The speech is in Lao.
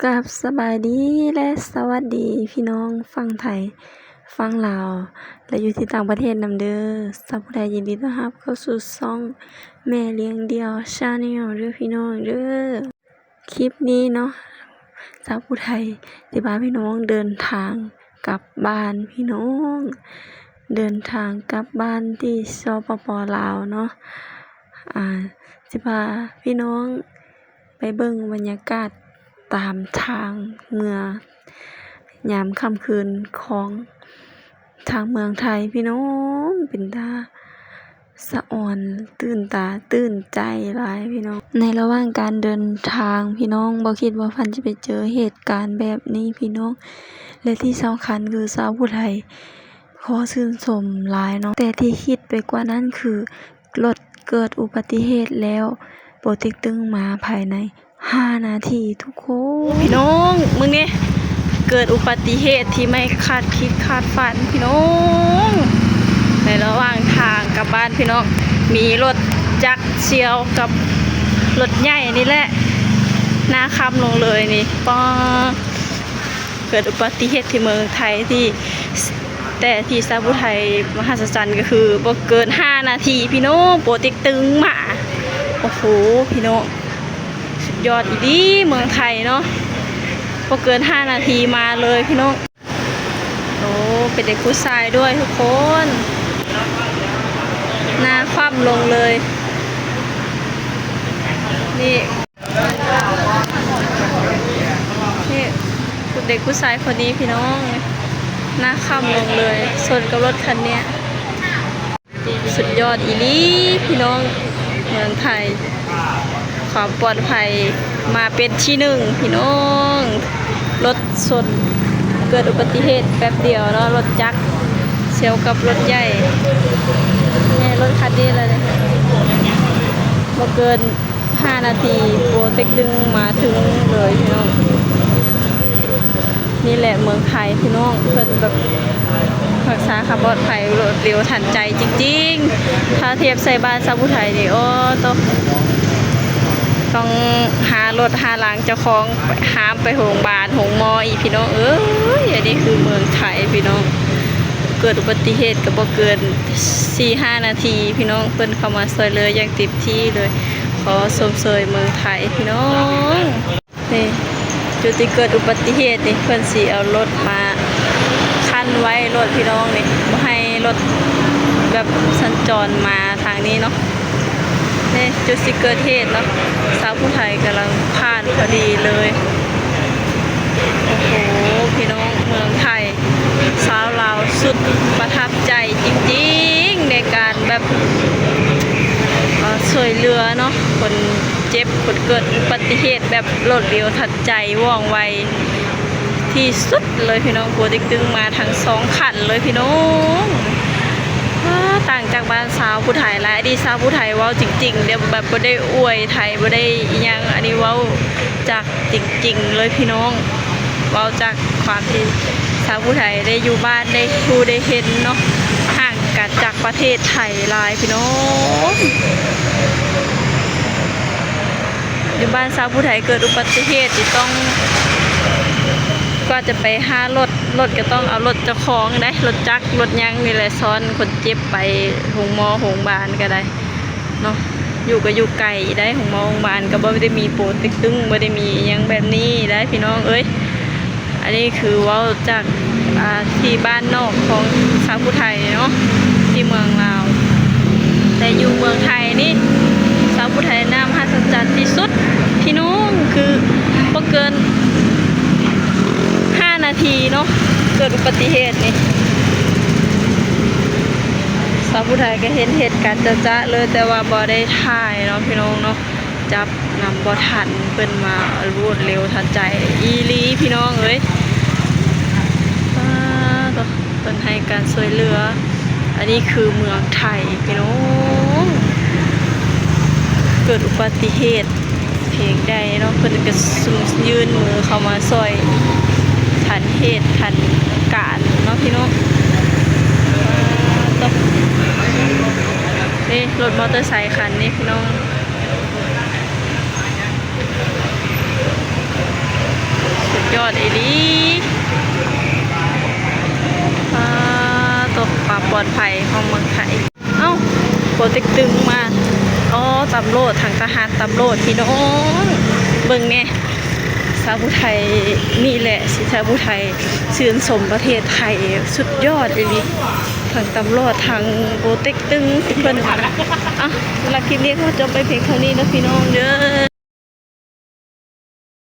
ກາບສະບາຍດີ ແລະ ສະຫວັດດີພີ່ນ້ອງຝັ່ງໄທ, ຝັ່ງລາວ ແລະ ຢູ່ທີ່ຕ່າງປະເທດນຳເດີ. ສາວຜູ້ໄທຍິນດີຕ້ອນຮັບເຂົ້າສູ່ຊ່ອງແມ່ລ້ຽງດ່ຽວ Channel ເດີພີ່ນ້ອງເດີ. ຄລິບນີ້ເນາະ ສາວຜູ້ໄທຊິພາພີ່ນ້ອງເດີນທາງກັບບ້ານພີ່ນ້ອງ, ເດີນທາງກັບບ້ານທີ່ ສປປ ລາວເນາະ. ອາ ຊິພາພີ່ນ້ອງໄປເບິ່ງບັນຍາກາດຕາມທາງເມືອງ ຍາມຄ່ຳຄືນຂອງທາງເມືອງໄທພີ່ນ້ອງ, ເປັນຕາ ສະອອນຕື່ນຕາຕື່ນໃຈຫຼາຍພີ່ນ້ອງ. ໃນລະຫວ່າງການເດີນທາງພີ່ນ້ອງ ບໍ່ຄິດວ່າພັນຈະໄປເຈີເຫດການແບບນີ້ພີ່ນ້ອງ ແລະ ທີ່ສຳຄັນຄືຊາວຜູ້ໄທຂໍຊື່ນຊົມຫຼາຍເນາະ, ແຕ່ທີ່ຄິດໄປກວ່ານັ້ນຄືລົດເກີດອຸບັດຕິເຫດແລ້ວ ປົວເຕັກຕຶງມາພາຍໃນ ຫ້ານາທີທຸກຄົນ. ພີ່ນ້ອງເບິ່ງນີ້ ເກີດອຸບັດຕິເຫດທີ່ໄມ່ຄາດຄິດຄາດຝັນພີ່ນ້ອງ. ໃນລະຫວ່າງທາງກັບບ້ານພີ່ນ້ອງ ມີລົດຈັກສ່ຽວກັບລົດໃຫຍ່ນີ້ແຫຼະ ໜ້າຄ້ຳລົງເລີຍນີ້ ປາ ເກີດອຸບັດຕິເຫດທີ່ເມືອງໄທທີ່ ແຕ່ທີ່ຊາວຜູ້ໄທມະຫັດສະຈັນກໍຄືບໍ່ເກີນຫ້ານາທີພີ່ນ້ອງ ປົວເຕັກຕຶງມາ. ໂອ້ໂຫ ພີ່ນ້ອງ ສຸດຍອດອີ່ຫຼີເມືອງໄທເນາະ, ບໍ່ເກີນຫ້ານາທີມາເລີຍພີ່ນ້ອງ. ໂອ້ ເປັນເດັກຜູ້ຊາຍດ້ວຍທຸກຄົນ ໜ້າຄ້ຳລົງເລີຍນີ້. ນີ້ ເດັກຜູ້ຊາຍຄົນນີ້ພີ່ນ້ອງ ໜ້າຄ້ຳລົງເລີຍ ຊົນກັບລົດຄັນເນີ້ຍ. ສຸດຍອດອີ່ຫຼີພີ່ນ້ອງ ເມືອງໄທ ຄວາມປອດໄພມາເປັນທີໜຶ່ງພີ່ນ້ອງ. ລົດຊົນ ເກີດອຸບັດຕິເຫດແປັບດຽວເນາະ ລົດຈັກສ່ຽວກັບລົດໃຫຍ່. ແມ່ນລົດຄັນນີ້ລະ ບໍ່ເກີນຫ້ານາທີ ໂປເຕັກດຶງມາເຖິງເລີຍພີ່ນ້ອງ. ນີ້ແຫຼະເມືອງໄທພີ່ນ້ອງ ເພິ່ນແບບຮັກສາຄວາມປອດໄພ ລວດເລັວທັນໃຈຈິງໆ. ຖ້າທຽບໃສ່ບ້ານຊາວຜູ້ໄທນີ້ ໂອ້ ຕ້ອງ ຕ້ອງຫາລົດຫາລາງເຈົ້າຂອງ ຫາມໄປໂຮງບານໂຮງໝໍອີກພີ່ນ້ອງເອີຍ. ອັນນີ້ຄືເມືອງໄທພີ່ນ້ອງ ເກີດອຸບັດຕິເຫດກໍບໍ່ເກີນສີ່ຫ້ານາທີພີ່ນ້ອງ ເພິ່ນເຂົ້າມາຊ່ວຍເຫຼືອຢ່າງເຕັມທີ່ເລີຍ. ຂໍຊົມເຊີຍເມືອງໄທພີ່ນ້ອງ. ນີ້ ຈຸດທີ່ເກີດອຸບັດຕິເຫດນີ້ ເພິ່ນຊິເອົາລົດມາຄັນໄວ້ໂລດພີ່ນ້ອງນີ້ ບໍ່ໃຫ້ລົດແບບສັນຈອນມາທາງນີ້ເນາະ. ນີ້ຈຸດທີ່ເກີດເຫດເນາະ ຊາວຜູ້ໄທກຳລັງຜ່ານພໍດີເລີຍ. ໂອ້ໂຫ ພີ່ນ້ອງ ເມືອງໄທ ຊາວລາວສຸດປະທັບໃຈຈິງໆ ໃນການແບບ ເອີ່ ຊ່ວຍເຫຼືອເນາະ ຄົນເຈັບ ຄົນເກີດອຸບັດຕິເຫດແບບລວດເລັວທັນໃຈ ວ່ອງໄວທີ່ສຸດເລີຍພີ່ນ້ອງ. ປົວເຕັກຕຶງມາທັງສອງຄັນເລີຍພີ່ນ້ອງ. ອາ ຕ່າງຈາກບ້ານຊາວຜູ້ໄທຫຼາຍ ອັນນີ້ຊາວຜູ້ໄທເວົ້າຈິງໆ ແບບບໍ່ໄດ້ອວຍໄທ ບໍ່ໄດ້ອີ່ຫຍັງ ອັນນີ້ເວົ້າຈາກ ຈິງໆ ເລີຍພີ່ນ້ອງ. ເວົ້າຈາກຄວາມທີ່ຊາວຜູ້ໄທໄດ້ຢູ່ບ້ານ ໄດ້ຮູ້ໄດ້ເຫັນເນາະ ຫ່າງກັນຈາກປະເທດໄທຫຼາຍພີ່ນ້ອງ. ຢູ່ບ້ານຊາວຜູ້ໄທເກີດອຸບັດຕິເຫດນີ້ຕ້ອງ ກວ່າຈະໄປຫາລົດ ລົດກໍຕ້ອງເອົາລົດເຈົ້າຂອງໄດ໋ ລົດຈັກລົດຫຍັງນີ້ແຫຼະ ຊ້ອນຄົນເຈັບໄປໂຮງໝໍໂຮງບານກໍໄດ້. ເນາະ ຢູ່ກໍຢູ່ໄກໄດ໋ ໂຮງໝໍໂຮງບານກໍບໍ່ໄດ້ມີໂປເຕັກຕຶງ ບໍ່ໄດ້ມີອີ່ຫຍັງແບບນີ້ໄດ໋ພີ່ນ້ອງເອີຍ. ອັນນີ້ຄືເວົ້າຈາກ ອ່າ ທີ່ບ້ານນອກຂອງຊາວຜູ້ໄທເນາະ ທີ່ເມືອງລາວ. ແຕ່ຢູ່ເມືອງໄທນີ້ ຊາວຜູ້ໄທໜ້າມະຫັດສະຈັນທີ່ສຸດພີ່ນ້ອງ ຄືບໍ່ເກີນຫ້ານາທີເນາະ ເກີດອຸບັດຕິເຫດນີ້. ຊາວຜູ້ໄທກໍເຫັນເຫດການຈະໆເລີຍ ແຕ່ວ່າບໍ່ໄດ້ຖ່າຍເນາະພີ່ນ້ອງເນາະ ຈັບນຳບໍ່ທັນ ເພິ່ນມາລວດເລັວທັນໃຈອີ່ຫຼີພີ່ນ້ອງເອີຍ. ປາໂທ້ ເພິ່ນໃຫ້ການຊ່ວຍເຫຼືອ. ອັນນີ້ຄືເມືອງໄທພີ່ນ້ອງ ເກີດອຸບັດຕິເຫດ ພຽງໃດເນາະ ເພິ່ນກໍຊຸ່ມຍື່ນມືເຂົ້າມາຊ່ອຍທັນເຫດທັນການເນາະພີ່ນ້ອງ. ເດ້ ລົດມໍເຕີໄຊຄັນນີ້ພີ່ນ້ອງ. ຍອດອີ່ຫຼີ. ປາໂຕ ຄວາມປອດໄພຂອງເມືອງໄທ. ເອົ້າ ໂປເຕັກຕຶງມາ. ອໍ ຕຳຫຼວດ ທັງທະຫານ ຕຳຫຼວດ ພີ່ນ້ອງ ເບິ່ງແດ່. ຊາວຜູ້ໄທ ນີ້ແຫຼະ ຊິຊາວຜູ້ໄທຊື່ນຊົມປະເທດໄທ ສຸດຍອດອີ່ຫຼີ. ທັງຕຳຫຼວດ ທັງໂປເຕັກຕຶງ ເພິ່ນ. ອ່ະ ສຳລັບຄລິບນີ້ຂໍຈົບໄປພຽງເທົ່ານີ້ເດີພີ່ນ້ອງເດີ.